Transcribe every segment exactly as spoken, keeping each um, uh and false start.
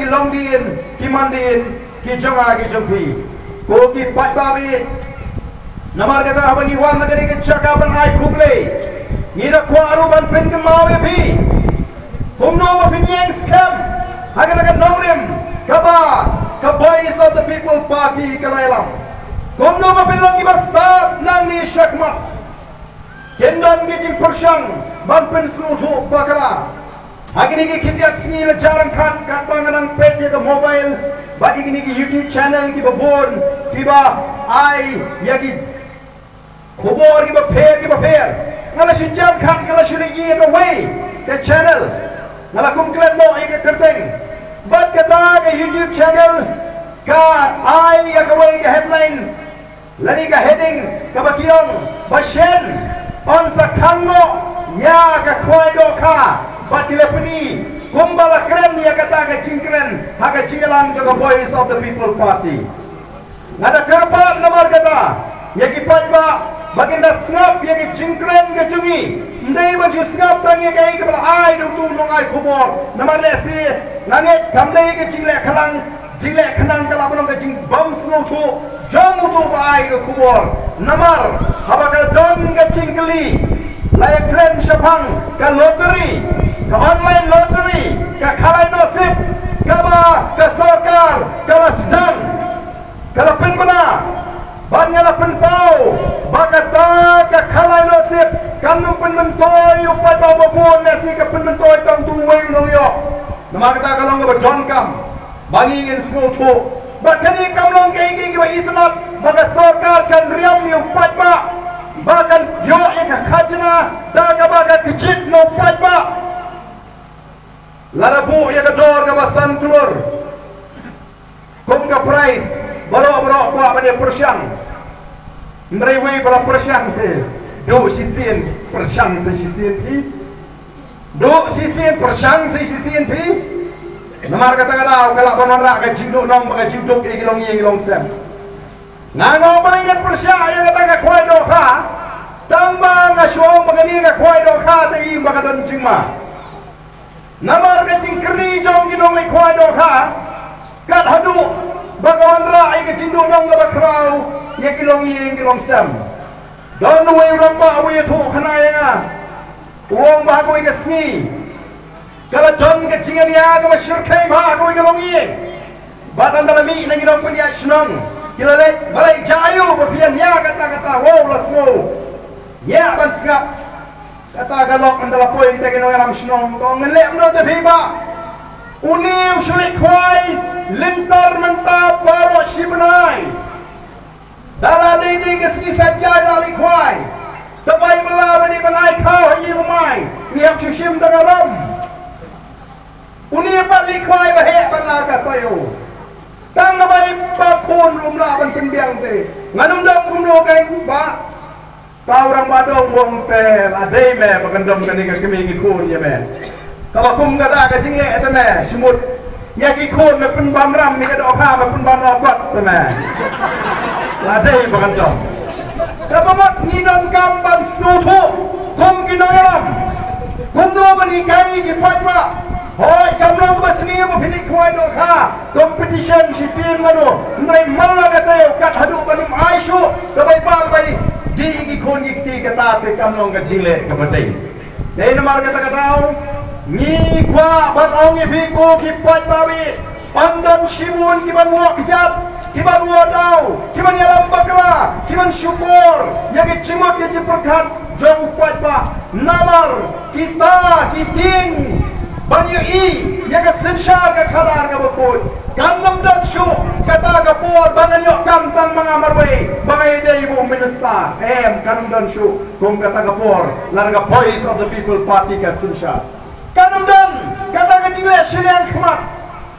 long dien, ki man dien, ki jong nga ki jong phi. Ko ki paidbah, namar kata haba ngi wan na kane ka jaka ban ai khublei, ngi da kwah ruh ban pynkynmaw ïa phi kumno ba phin ïeng skhem ha kata ka nongrim kaba ka Voice of the People Party ka la ïalam. Kumno ba phin long kiba stad nangne shakhmat. Kin don ki jingpyrshang ban pynsngewthuh bakla. Ha kine ki khyndiat sngi la jar ryngkat katba nga nang peit ïa ka mobile bad ïa kine ki YouTube channel kiba bun kiba ai ïa ki khubor kiba pher kiba pher. Nga la shu jar ryngkat, nga la shu leit ïa kawei ka channel. Nga la kum klet noh ïa ka kyrteng. Bad kata ka YouTube channel ka ai ïa kawei ka headline lane ka heading kaba ki ong ba shen yn sa khang noh ïa ka khwai dohkha bad ki la pyni kumba la kren ïa kata ka jingkren ha ka jingïalang jong ka Voice of the People Party. Nga da kyrpad namar kata ïa ki paidbah ba kin da sngap ïa ka jingkren ka jong ngi. Ym dei ban shu sngap tang ïa kaei kaba la ai da uto u nongai khubor, namar lehse nga ngeit kam dei ka jingleh khnang jingleh khnang ka la ban long ka jingbym sngewthuh jong uto uba ai ka khubor. Namar haba ka don ka jingkylli, la ïakren shaphang ka lottery, ka online lottery, ka khalai nosip kaba ka sorkar ka la sdang, ka la pynbna. Bad nga la pynpaw ba kata ka khalai nosip kam nym pynmyntoi ïa u paidbah uba bun, lehse ka pynmyntoi tang uwei u nongïoh. Namar kata ka long kaba donkam ba ngi ngin sngewthuh ba kane kam long kaei kaei kaba itynnad ba ka sorkar kan riam ïa u paidbah, ba kan ïoh ïa ka khajna da kaba ka kjit na u paidbah. Lada buh ïa ka dor kaba san klur kum ka prize, baroh baroh kwah ban ïa pyrshang. Hynrei wei ba la pyrshang te, duh shisien, pyrshang sa shisien phi. Duh shisien, pyrshang sa shisien phi. Namar kata ka daw ka lah ban wanrah ka jingduhnong bad ka jingduk ïa ki longïing ki longsem. Nga ong ba ngan pyrshah ïa kata ka khwai dohkha, tang ba nga shu ong ba kane ka khwai dohkha te i ba ka don jingma. Namar ka jingkyrni jong ki nongleit khwai dohkha, kat haduh ba ka wanrah ïa ka jingduhnong kaba khraw ïa ki longïing ki longsem. Don uwei u rangbah uba ïathuh khana ïa nga, u ong ba ha kawei ka sngi ka la don ka jingïania kaba shyrkhei bha ha kawei ka longïing. Bad ynda la mih na ki nongpynïaid shnong, ki la leit, balei, jia aiu ba phi ïania kata kata, wow, la sngew. Ïa ban sngap. Kata ka lok ynda la poi ïa ki nongïalam shnong, ka ong, leh kumno te phi bah? Une u shu leit khwai lynter mynta baroh shi bnai. Da la dei dei ka sngi saitjaiñ la leit khwai. Te bai bylla ba dei ban ai khaw ha ïing u mai, ngi hap shu shim da ka ram. Une pat leit khwai ba heh pat la ka taïew. Tang ka bai ba phone um lah ban pynbiang te. Ngan ym dom kumno kein bah. Tang u rangbah dong u ong te, la dei me ba kan dom kane ka kmie ki khun ïa me. Kaba kum kata ka jingleh te me, shu mut ïa ki khun me pynbam ram, ïa ka dohkha me pynbam noh kot te me. La dei ba kan dom. Kaba mut ngi donkam ban sngewthuh kum ki nongïalam. Kumno ban hikai ïa ki paidbah. Hooid, kam long kaba sniew ba phi leit khwai dohkha competition shisien mano, hynrei man la ka taïew kat haduh ban ym ai shuh ka bai bam bai dih ïa ki khun ki kti, kata te kam long ka jingleh kaba dei. Dei namar kata ka daw ngi kwah ban ong ïa phi ko ki paidbah, ym don shibun kiban wad kjat, kiban wad daw, kiban ïalam bakla, kiban shukor ïa ki jingmut ki jingpyrkhat jong u paidbah. Namar kita ki tieng ban ïohi ïa ka synshar ka khadar kaba khuid. Kan ym don shuh kata ka por ba ngan ïoh kam tang ma nga marwei ba nga ïadei bad u minister. Em, kan ym don shuh kum kata ka por lada ka Voice of the People Party ka synshar. Kan ym don kata ka jingleh shiliang khmat.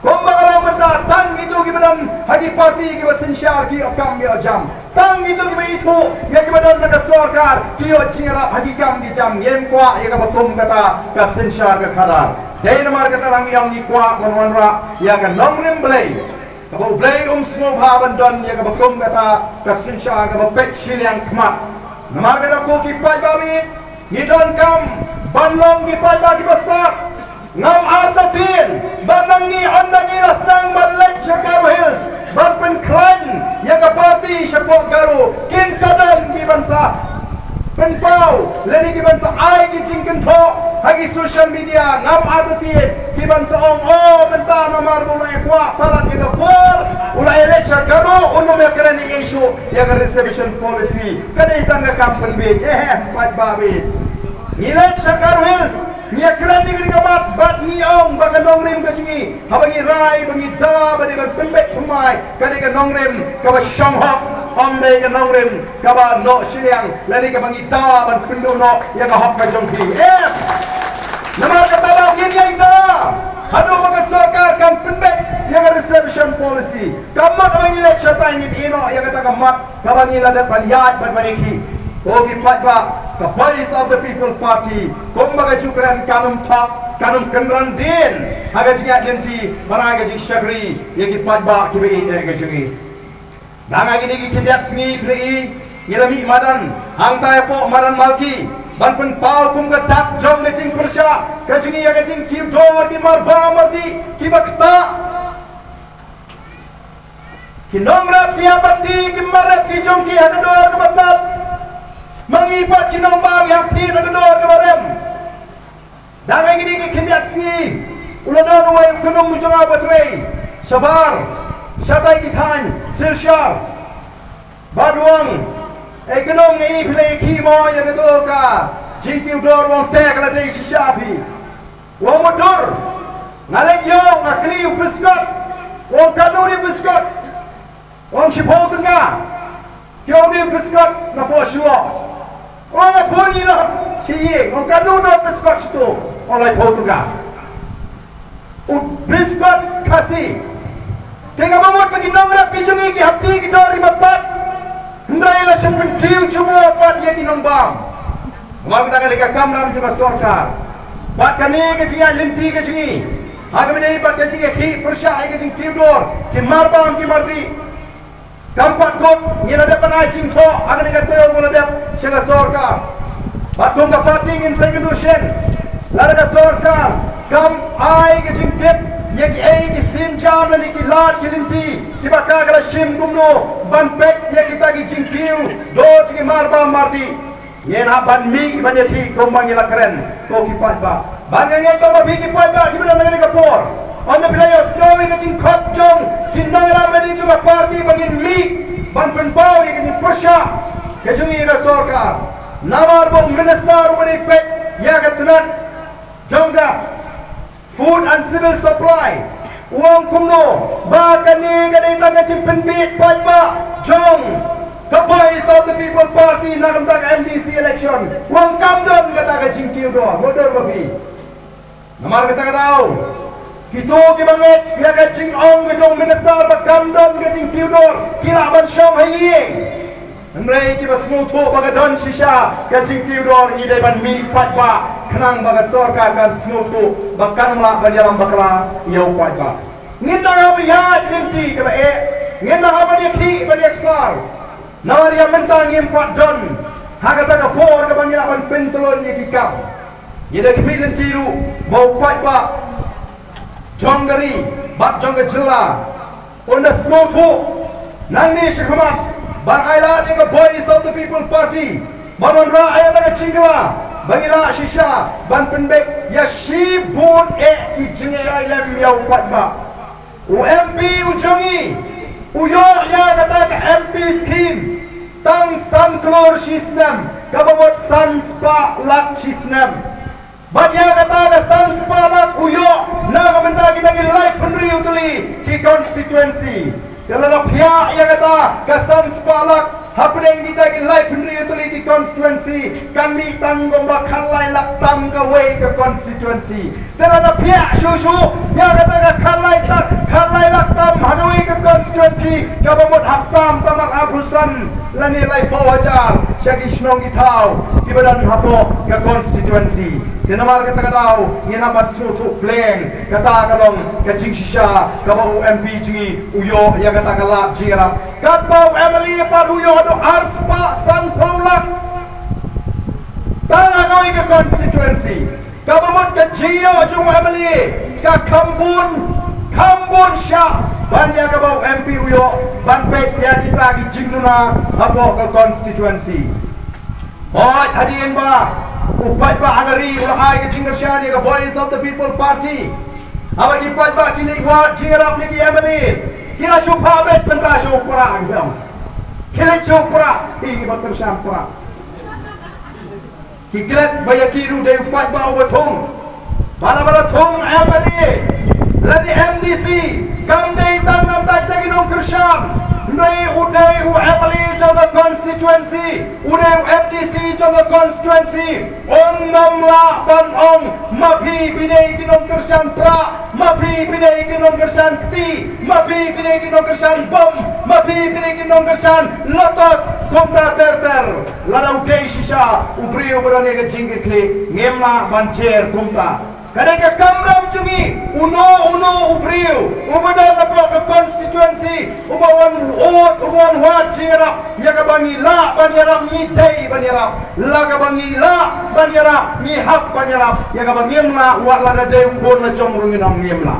Kumba ka long mynta, tang kito kiba don ha ki party kiba synshar ki ïoh kam ïoh jam. Tang kito kiba ithuh ïa kiba don ha ka sorkar ki ïoh jingïarap ha ki kam ki jam. Ngim kwah ïa kaba kum kata ka synshar ka khadar. Dei namar kata ngi ong ngi kwah ban wanrah ïa ka nongrim Blei, kaba U Blei um sngewbha ban don ïa kaba kum kata ka synshar kaba peit shiliang khmat. Namar kata ko ki paidbah, ngi donkam ban long ki paidbah kiba stad. Ngam artatien ba nangne ynda ngi la Thoh ha ki social media ngam artatien ki ban sa ong, oh, mynta namar ba u la ïa kwah palat ïa ka por, u la ïa leit sha Garo, un ym ïa kren ïa ka issue ïa ka reservation policy. Ka dei tang ka kam pynbiej. Eh, eh, paidbah bad ngi leit sha Garo Hills, ngi ïa kren ïa ka mat bad ngi ong ba ka nongrim ka jong ngi, haba ngi rai ba ngi da ba dei ban pynbeit thymmai, ka dei ka nongrim kaba shong hok, ym dei ka nongrim kaba noh shiliang, lane kaba ngi da ban pynduh noh ïa ka hok ka jong phi. Em. Namar kata ba ngin ïa da haduh ba ka sorkar kan pynbeit ïa ka reservation policy. Ka mut ba ngi leit shatai ngin ïeh noh ïa kata ka mat kaba ngi la dep ban ïaid bad ban ïakhih. Ko ki paidbah, ka Voice of the People Party, kumba ka ju kren, kan ym thok, kan ym kynran dien ha ka jingïaid lynti ban ai ka jingshakri ïa ki paidbah kiba ïeit ïa ka jong ngi. Dang ha kine ki khyndiat sngi phi la i, ngi la mih madan hangtai hapoh madan Malki ban pynpaw kum ka dak jong ka jingpyrshah ka jong ngi ïa ka jingkiew dor ki marbam mardih kiba ktah. Ki nongrep ki ïa bati ki marep ki jong ki ha ka dor kaba tad. Ma ngi pat ki nongbam ïa thied ha ka dor kaba rem. Dang ha kine ki khyndiat sngi u la don uwei u khynnah u jong nga ba trei shabar shatai ki thaiñ Silchar. Bad u ong, "Ei khynnah, ngi phi la ïakhih mo ïa kato ka jingkiew dor?" U ong, "Te ka la dei shisha phi." U ong, "Mutdur." Nga leit ïoh, nga kylli u biskot. U ong, "Katno dei biskot?" U ong, "Shiphew tyngka." Ki ong, "Dei biskot na poh shuwa." U ong, "Nga bun ïa la shi ïing." U ong, "Katno dei biskot shito?" U ong, "Laiphew tyngka." U biskot Khasi. Te kaba mut ba ki nongrep ki jong ngi ki hap thied ki dor kiba tad. Hynrei la shu pynkiew jubor pat ïa ki nongbam. Namar kata ka dei ka kamram jong ka sorkar. Bad kane ka jingïaid lynti ka jong ngi ha kaba ïadei bad ka jingïakhih pyrshah ïa ka jingkiew dor ki marbam ki mardih, kam pat kut, ngi la dep ban ai jingthoh ha kane ka taïew ba la dep sha ka sorkar. Bad kum ka party ngin sa ïakynduh shen, lada ka sorkar kam ai ka jingtip ïa kiei ki sienjam lane ki lad ki lynti kiba ka la shim kumno ban peit ïa kita ki jingkiew dor jong ki marbam mardih. Ngin hap ban mih ban ïakhih kumba ngi la kren, ko ki paidbah. Bad nga ngeit ba ma phi ki paidbah kiba don ha kane ka por, ynda phi la ïohsngew ïa ka jingkhot jong ki nongïalam jong ka party ba ngin mih ban pynpaw ïa ka jingpyrshah ka jong ngi ïa ka sorkar. Namar ba u minister uba dei peit ïa ka tnat jong ka Food and Civil Supply u ong kumno ba kane ka dei tang ka jingpynbeit paidbah jong ka Voice of the People Party na ka bynta ka M D C election. U ong kam don kata ka jingkiew dor, mutdur ma phi. Namar kata ka daw kito kiba ngeit ïa ka jingong ka jong u minister ba kam don ka jingkiew dor ki lah ban shong ha ïing. Hynrei kiba sngewthuh ba ka don shisha ka jingkiew dor, ngi dei ban mih paidbah khnang ba ka sorkar kan sngewthuh ba kan ym lah ban ïalam bakla ïa u paidbah. Ngin nang hap ban ïaid lynti kaba eh, ngin nang hap ban ïakhih ban ïaksar. Namar ïa mynta ngim pat don ha kata ka por kaba ngi lah ban pyntlun ïa ki kam. Ngi da khmih lynti ruh ba u paidbah jong ka ri bad jong ka jylla un da sngewthuh nangne shakhmat ban ailad ïa ka Voice of the People Party ban wanrah ïa la ka jingkylla ba ngi lah shisha ban pynbeit ïa shibun eh ki jingshai lem ïa u paidbah. U M P u jong ngi u ïoh ïa kata ka M P scheme tang san klur shi snem, kaba mut san spah lak shi snem. Bad ïa kata ka san spah lak u ïoh na ka bynta kita ki laiphew hynriew tylli ki constituency. Te lada phiah ïa kata ka san spah lak hapdeng kita ki laiphew hynriew tylli ki constituency, kan mih tang kumba khatlai lak tam kawei ka constituency. Te lada phiah shuh shuh ïa kata ka khatlai lak, khatlai lak tam ha kawei ka constituency, kaba mut hap sam tang arphew san lane laiphew hajar sha ki shnong ki thaw kiba don hapoh ka constituency. Te namar kata ka daw ngin hap ban sngewthuh pleng, kata ka long ka jingshisha kaba u M P jong ngi u ïoh ïa kata ka lad jingïarap. Katba u M L A pat u ïoh haduh ar spah sanphew lak tang ha kawei ka constituency. Kaba mut ka jingïoh jong u M L A ka kham bun, kham bun shah ban ïa kaba u M P u ïoh ban peit ïa kita ki jingduna hapoh ka constituency. Hooid, hadien ba U paidbah ha ka ri u la ai ka jingkyrshan ïa ka Voice of the People Party. Haba ki paidbah ki leit wad jingïarap na ki M L A, ki la shu phah beit bynta sha u Prah, ki ong. Ki leit sha u Prah, ki, ki ba kyrshan Prah. Ki klet ba ïa ki ruh dei u paidbah uba thung. Ba la ba la thung M L A lane M D C, kam dei tang namar ba ki nongkyrshan. Hynrei u dei u M L A jong ka constituency, u dei u M D C jong ka constituency. Un ym lah ban ong, ma phi phi dei ki nongkyrshan Prah, ma phi phi dei ki nongkyrshan kti, ma phi phi dei ki nongkyrshan bom, ma phi phi dei ki nongkyrshan lotus, kumta ter ter. Lada u dei shisha u briew uba don ïa ka jingkitkhlieh, ngim lah ban jer kumta. Ka dei ka kamram jong ngi, uno uno u briew uba don hapoh ka constituency, uba wan wad, uba wan wad jingïarap, ïa kaba ngi lah ban ïarap ngi dei ban ïarap. La kaba ngi lah ban ïarap ngi hap ban ïarap, ïa kaba ngim lah, wat lada dei u khun la jong ruh ngin ong ngim lah.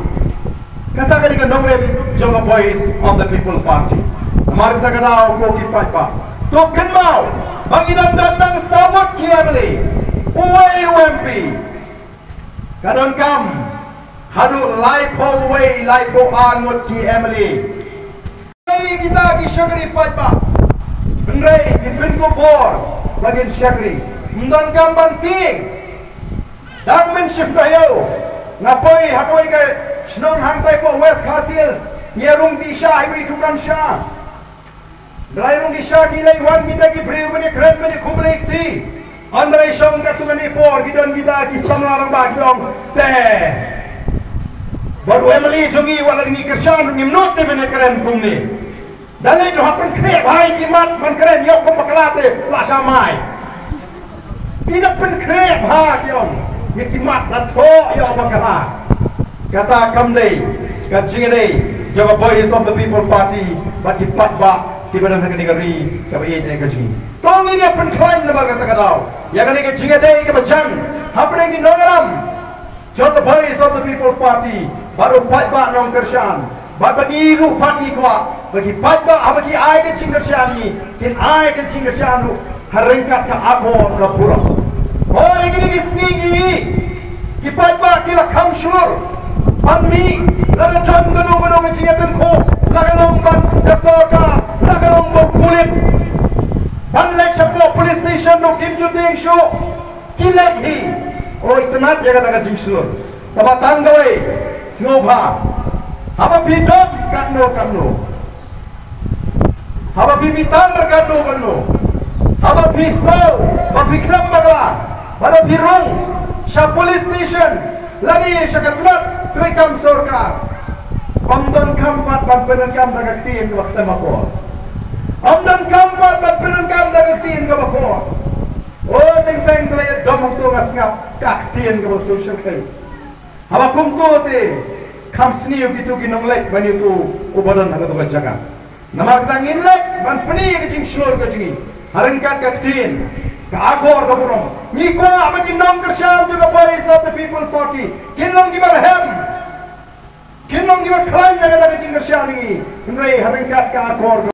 Kata ka dei ka nongrim jong ka Voice of the People Party. Namar kata ka daw ko ki paidbah, to kynmaw ba ngi don tang saw ngut ki M L A, uwei u M P. Ka donkam haduh laiphew wei, laiphew ar ngut ki M L A. Ei, kita ki shakri paidbah, hynrei ki pynkup bor ba kin shakri. Ym donkam ban tieng. Dang mynshwa taïew nga poi ha kawei ka shnong hangtai hapoh West Khasi Hills, ngi rung dih sha iwei i dukan sha. Hynrei rung dih sha ki leit wan kita ki briew ban ïakren ban ïakhublei kti. Hynrei shong katto katne por ki don kita ki samla rangbah ki ong, te bad u M L A jong ngi, wat la ngi kyrshan ruh ngim nud te ban ïakren kumne. Da leit ruh ha pynkhreh bha ïa ki mat ban kren, ïoh kum bakla te la sha mai. Ki da pynkhreh bha ki ong ïa ki mat, la thoh ïa u bakla. Kata kam dei ka jingïadei jong ka Voice of the People Party bad ki paidbah kiba don ha kane ka ri kaba ïeit ïa ka jong ngi. To ngin ïa pynkhlaiñ namar kata ka daw ïa kane ka jingïadei kaba jan hapdeng ki nongïalam jong ka Voice of the People Party bad u paidbah nongkyrshan. Bad ba ngi ruh pat ngi kwah ba ki paidbah haba ki ai ka jingkyrshan, ngi kin ai ka jingkyrshan ruh ha ryngkat ka akor ka burom. Hooid, kine ki sngi ki, ki paidbah ki la kham shlur ban mih, la ka don kano kano ka jingïatyngkhuh, la ka long bad ka sorkar, la ka long bad u pulit. Ban leit shapoh police station ruh kim ju tieng shuh. Ki leit hi. O, itynnad ïa kata ka jingshlur. Tangba tang kawei, sngewbha, haba phi don katno katno, haba phi bitar katno katno, haba phi sngew ba phi khlem bakla, haba phi rung sha police station lane sha ka tnat treikam sorkar, ym donkam pat ban pyndonkam da ka ktien kaba khlem akor. Ym donkam pat ban pyndonkam da ka ktien kaba akor. O, teng teng ba la ïadom hangto nga sngap ka ktien kaba sngewsih. Haba kumto te kham sniew kito ki nongleit ban ïathuh uba don ha kato ka jaka. Namar kata ngin leit ban pyni ka jingshlur ka jong ngi ha ryngkat ka ktien, ka akor ka burom. Ngi kwah ba ki nongkyrshan jong ka Voice of the People Party kin long kiba rhem, kin long kiba khlaiñ na kata ka jingkyrshan jong ngi. Hynrei ha ryngkat ka akor ka